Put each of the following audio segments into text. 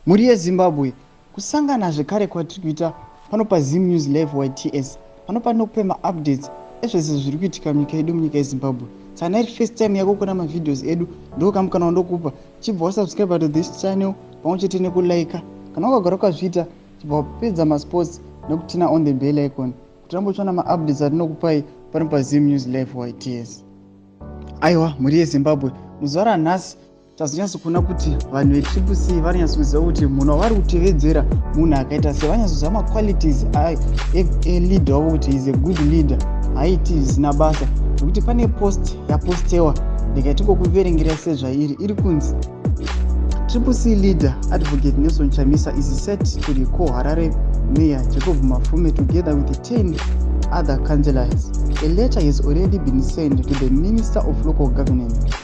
Mhuri yeZimbabwe, kusangana zvekare kwatiri kuita pano paZim News Live YTS. Pano panokupe maupdates ezvese zviri kuitika munyika yedu, munyika yeZimbabwe. Saka iri first time yako kuona mavideos edu, ndokamukana wandokupa, chibva wasubscribe to this channel pamwe chete nekulike. Kana wakagara ukazviita, chibva wapedza masports nekuturn on the bell icon kuti rambochiona maupdates atinokupai pano paZim News Live YTS. Aiwa, mhuri yeZimbabwe, muzuva ranhasi tazonyatsokuona kuti vanhu veTriple C vanonyatsokuziva kuti munhu wavari kutevedzera munhu akaita sei. Vanyatsoziva maqualities eleader wavo, kuti is a good leader, haiti zvisina basa. Nekuti pane post yapostewa, ndikaitingokuverengera sezvairi. Iri kunzi, "Triple C leader Advocate Nelson Chamisa is set to recall Harare Mayor Jacob Mafume together with 10 other councillors. A letter has already been sent to the Minister of Local Government,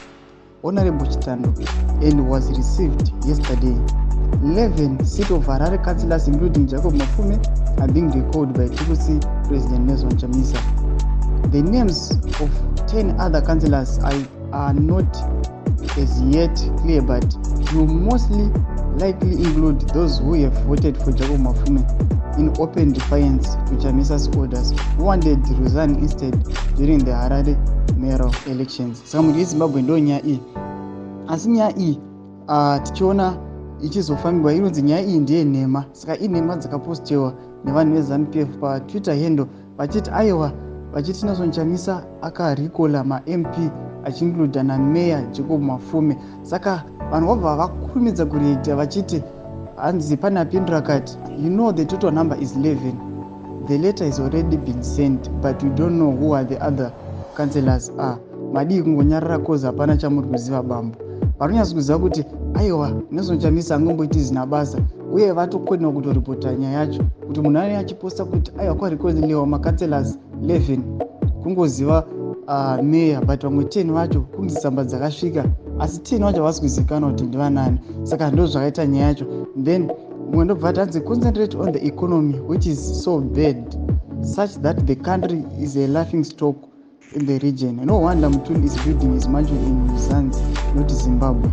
Honorable Chitando, and was received yesterday. 11 City of Harare councillors, including Jacob Mafume, are being recalled by Triple C President Nelson Chamisa. The names of 10 other councillors are not as yet clear, but will mostly likely include those who have voted for Jacob Mafume in open defiance to Chamisa's orders, who wanted to resign instead during the Harare mayoral elections." Saka mhuri yeZimbabwe, ndo nyaya iyi. Asi nyaya iyi tichiona ichizofambirwa, inonzi nyaya iyi ndeyenhema. Saka inhema dzakapostewa nevanhu veZANU PF paTwitter handle, vachiti aiwa, vachiti Nelson Chamisa akarecalla maMP achiincluda nameya Jacob Mafume. Saka vanhu vabva vakurumidza kureacta vachiti, hanzi pane apindura akati, "You know the total number is 11. The letter has already been sent, but we don't know who are the other councillors are. Madii kungonyarara, 'cause hapana chamuri kuziva, bambo." Vari kuziva kuti aiwa, Nelson Chamisa angomboiti zina basa, uye vatokoniwa kutoripota nyaya yacho, kuti munhu anenge achiposta kuti aiwa, kwarecalliwa macouncillors 11, kungoziva meya, but vamwe 10 vacho kunzi tsamba dzakasvika, asi 10 vacho havasi kuzivikanwa kuti ndivanani. Saka ndo zvakaita nyaya yacho. Then mumwe ndobva ati, hanzi, "Concentrate on the economy, which is so bad such that the country is a laughing stock in the region. No wonder Mthuli is building his mansion in Mzansi, not Zimbabwe."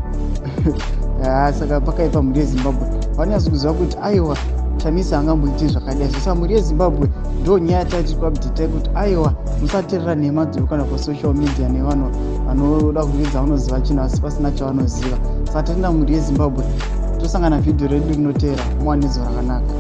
Saka pakaipa, mhuri yeZimbabwe. Vanonyatso kuziva kuti aiwa, Chamisa angamboiti zvakadai. Saka mhuri yeZimbabwe, ndo nyaya tati kuupdatai kuti aiwa, musateerera nhema dziri kana pasocial media nevanhu vanoda kuridza vanoziva chinhu asi pasina chavanoziva. Saka tatenda, mhuri yeZimbabwe. Tosangana vhidhiyo redu rinoteera. Muwane zuva rakanaka.